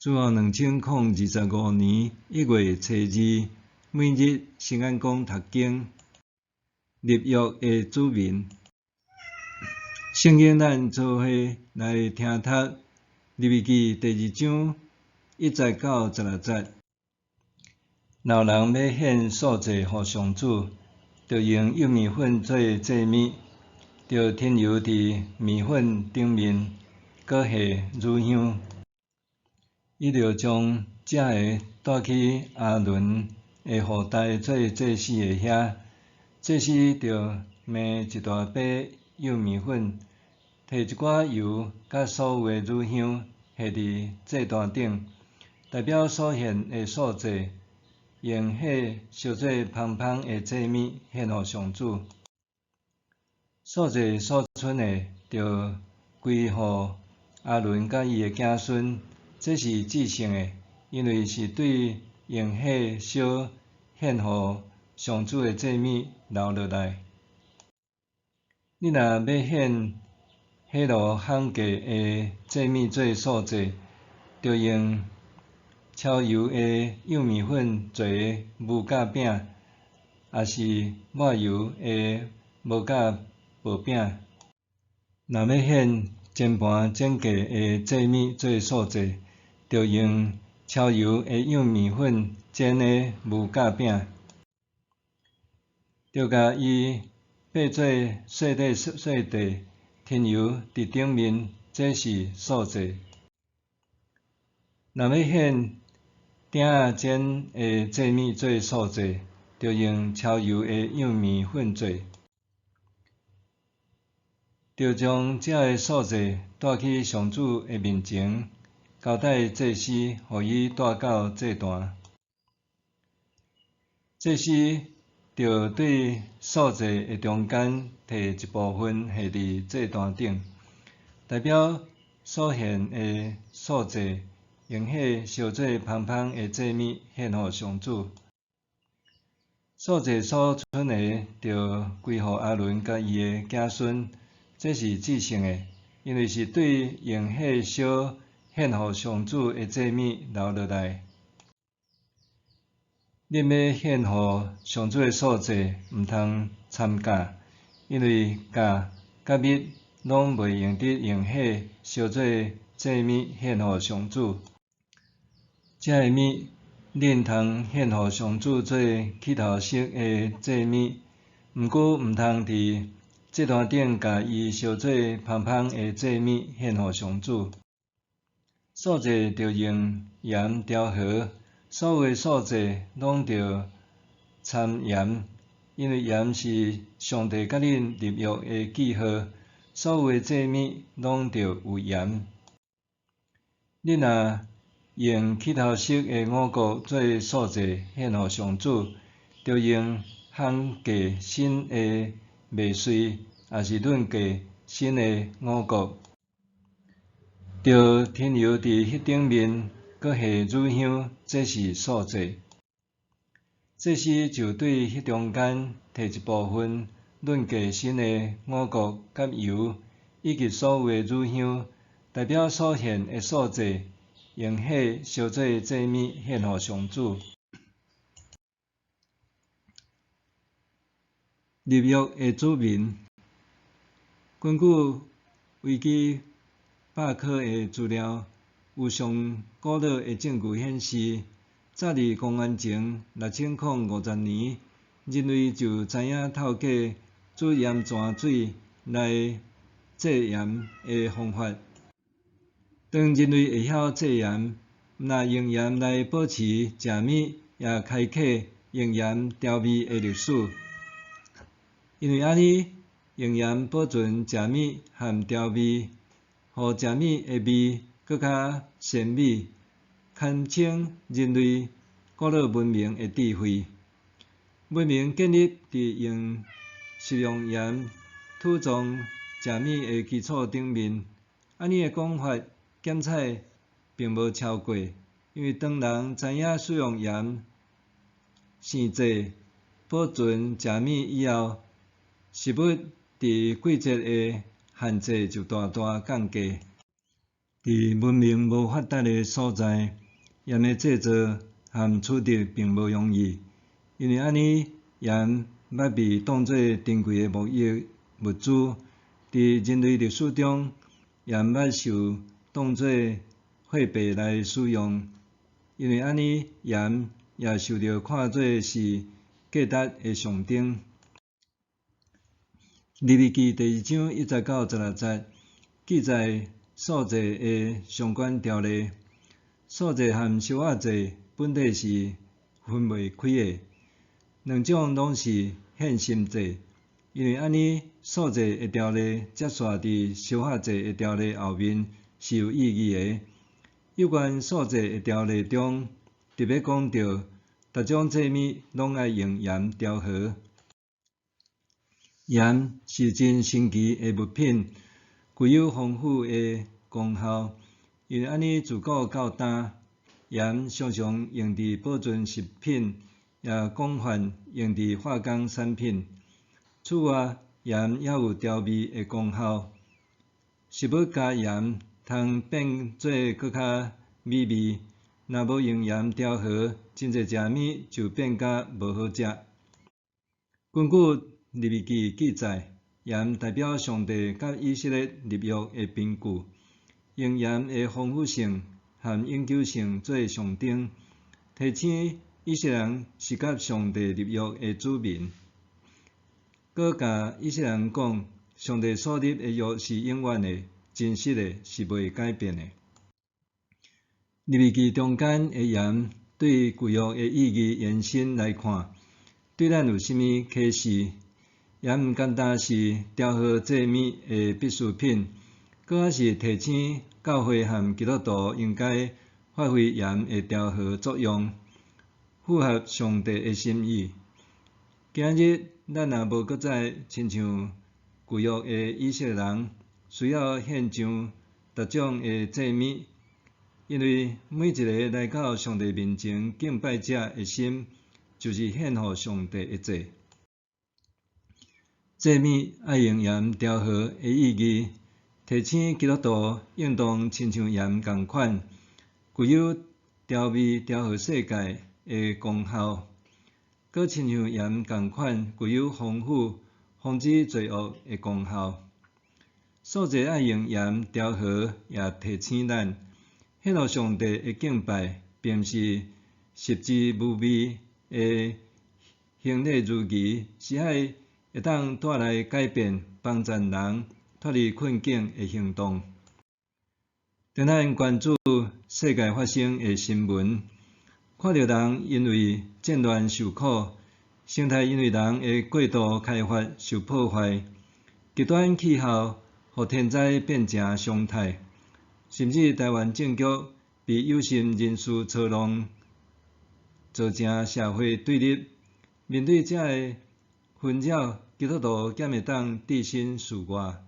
主後2025年1月初2，每日聖安講讀經，立約的子民。聖經咱做伙來聽讀利未記第二章一節到十六節。若有人欲獻素祭予上主，著用幼麵粉做祭物，著添油佇麵粉頂面，閣下乳香。伊著將這个帶去亞倫的後代做祭司的遐，祭司著糜一大把幼麵粉，提一寡油，佮所有的乳香下佇祭壇頂，代表所獻的素祭，用火燒做芳芳的祭物獻予上主。素祭所剩的，著歸予亞倫佮伊的子孫。這是至聖的，因為是對用火燒獻予上主的祭物留落來。你若欲獻火爐烘過的祭物做素祭，著用超油的幼麵粉做的無酵餅，抑是抹油的無酵薄餅。若欲獻煎盤煎過的祭物做素祭，著用超油的幼麵粉煎的無酵餅，著共伊擘做細塊細塊，添油佇頂面，這是素祭。若欲獻鼎仔煎的祭物做素祭，著用超油的幼麵粉做。著將這个素祭帶去上主的面前，交代祭司，予伊帶到祭壇。祭司著對素祭的中間提一部分下佇祭壇頂，代表所獻的素祭，用火燒做芳芳的祭物獻予上主。素祭所剩的，著歸予亞倫佮伊的子孫，這是至聖的，因為是對用火燒獻予上主的祭物留落來。恁欲獻予上主的素祭，毋通摻酵，因為酵佮蜜攏袂用得用火燒做祭物獻予上主。這个物恁通獻予上主做起頭熟的祭物，毋過毋通佇祭壇頂共伊燒做芳芳的祭物獻予上主。素祭著用鹽調和，所有的素祭攏著摻鹽，因為鹽是上帝佮恁立約的記號。所有的祭物攏著有鹽。恁若用起頭熟的五穀做素祭獻予上主，著用烘過新的麥穗，抑是攆過新的五穀，著添油佇彼頂面，閣下乳香，這是素祭。祭司就對彼中間提一部分攆過新的五穀佮油，以及所有的乳香，代表所獻的素祭，用火燒做祭物獻予上主。立約的子民，根據維基百科的資料，有上古老的證據顯示，早佇公元前6050年，人類就知影透過煮鹽泉水來製鹽的方法。當人類會曉製鹽，毋但用鹽來保持食物，也開啟用鹽調味的歷史。因為按呢，用鹽保存食物和調味，予食物的味閣較鮮美，堪稱人類古老文明的智慧。文明建立佇用食用鹽貯藏食物的基礎頂面。按呢的講法，檢採並無超過，因為當人知影使用鹽生製保存食物以後，食物佇季節的限制就大大降低。佇文明無發達的所在，鹽的製造和取得並無容易，因為按呢，鹽捌被當做珍貴的貿易物資。佇人類歷史中，鹽捌受當做貨幣來使用，因為按呢，鹽也受著看做是價值的象徵。利未記第二章一節到十六節記載素祭的相關條例。素祭和燒肉祭本底是分袂開的，兩種攏是獻心祭。因為按呢，素祭的條例接續佇燒肉祭的條例後面是有意義的。有關素祭的條例中，特別講到，逐種祭物攏愛用鹽調和。鹽是真神奇的物品，具有豐富的功效。因為按呢，自古到今，鹽常常用佇保存食品，也廣泛用佇化工產品。此外，鹽也有調味的功效。食物加鹽，通變做閣較美味。若無用鹽調和，真濟食物就變甲無好食。根據利未記記載，鹽代表上帝佮以色列立約的憑據，用鹽的豐富性和永久性做象徵，提醒以色列人是佮上帝立約的子民。閣共以色列人講，上帝所立的約是永遠的、真實的，是袂改變的。利未記中間的鹽對舊約的意義延伸來看，對咱有啥物啟示？鹽毋干焦是調和祭物的必需品，閣猶是提醒教會和基督徒應該發揮鹽的調和作用，符合上帝的心意。今日咱若無閣再親像舊約的以色列人，需要獻上逐種的祭物，因為每一个來到上帝面前敬拜者的心，就是獻予上帝的祭。祭物愛用鹽調和的意義，提醒基督徒應當親像鹽仝款，具有調味調和世界的功效，閣親像鹽仝款，具有防腐、防止罪惡的功效。素祭愛用鹽調和，也提醒咱，獻予上帝的敬拜，並毋是食之無味的行禮如儀，是愛會當帶來改變、幫助人脫離困境的行動。當咱關注世界發生的新聞，看著人因為戰亂受苦，生態因為人的過度開發受破壞，極端氣候予天災變成常態，甚至台灣政局被有心人士操弄，造成社會對立。面對這个紛擾，基督徒敢會當置身事外？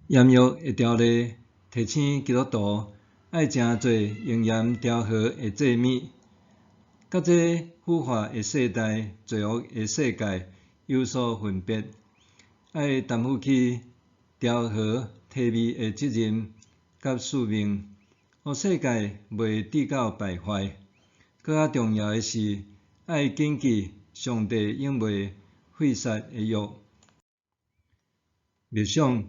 鹽約的條例提醒基督徒愛成做用鹽調和的祭物，佮這腐化的世代、罪惡的世界有所分別，愛擔負起調和、提味的責任佮使命，予世界袂致到敗壞。閣較重要的是，愛謹記上帝永袂廢殺的約。默想，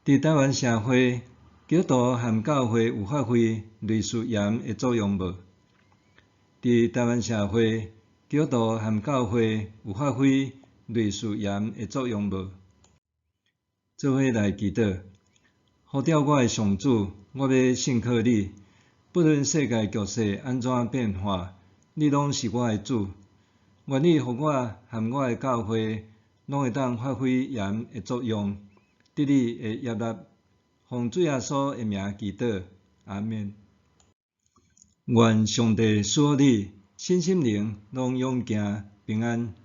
佇台灣社會，基督徒和教會有發揮類似鹽的作用無？佇台灣社會，基督徒和教會有發揮類似鹽的作用無？做伙來祈禱，呼召我的上主，我欲信靠你，不論世界局勢按怎變化，你攏是我的主。願你予我和我的教會，攏會當發揮鹽的作用，得你的悅納。奉主耶穌的名祈禱，阿們。願上帝賜福你，身心靈攏勇健平安。